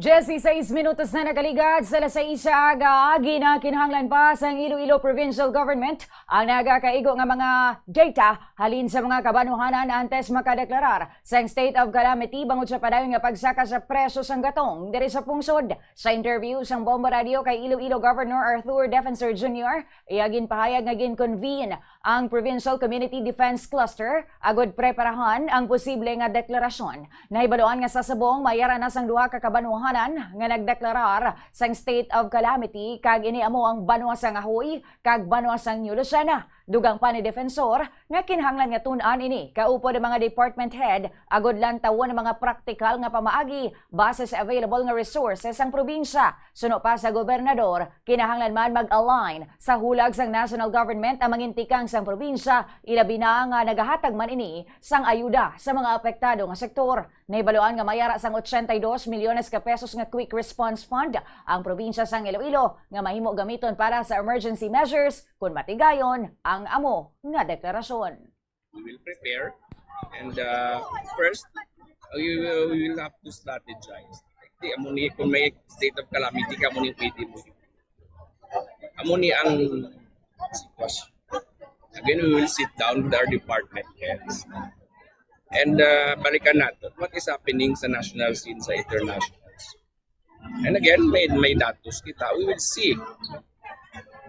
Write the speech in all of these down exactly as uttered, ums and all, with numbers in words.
Dieciséis minutos na nakaligad sa alas sais sa aga, agi na kinahanglan pa sang Iloilo Provincial Government ang nagakaigo nga mga data halin sa mga kabanwahanan antes makadeklarar sang state of calamity bangod sa padayon nga pagsaka sa presyo sang gatong diri sa pungsod. Sa interview sang Bombo Radio kay Iloilo Governor Arthur Defensor Junior, iya ginpahayag nga gin-convene ang Provincial Community Defense Cluster agud preparahan ang posible nga deklarasyon. Nahibaluan nga sa subong may ara na sang duha ka kabanwahanan nga nagdeklarar sang state of calamity, kag ini amo ang banwa sang Ajuy kag banwa sang New Lucena. Dugang pa ni Defensor nga kinahanglan nga tun-an ini kaupod ang mga department head agud lantawon ang mga praktikal nga pamaagi base sa available nga resources sang probinsya. Suno pa sa gobernador, kinahanglan man mag-align sa hulag sang national government ang mangintikang sang probinsya, ilabi na nga nagahatag man ini sang ayuda sa mga apektado nga sektor. Nahibaluan nga may ara sang ochenta y dos milyones ka pesos nga Quick Response Fund ang probinsya sang Iloilo nga mahimo gamiton para sa emergency measures kon matigayon ang amo nga deklarasyon. We will prepare and uh, first, we will, we will have to strategize. Di amo ni kung may state of calamity ka, amo ni pwede mo. Amo ni ang sitwasyon. Again, we will sit down with our department heads. And uh, balikan natin what is happening sa national scene, sa international scene. And again, may, may datos kita. We will see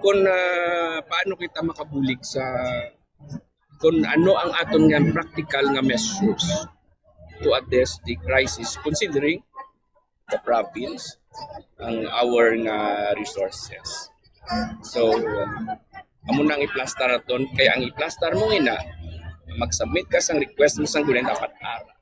kung uh, paano kita makabulig sa kung ano ang aton nga practical nga measures to address the crisis considering the province, ang our nga resources. So, amo nang iplastar naton, kay ang iplastar mo ina, mag-submit ka sang request mo sang gulen dapat ara.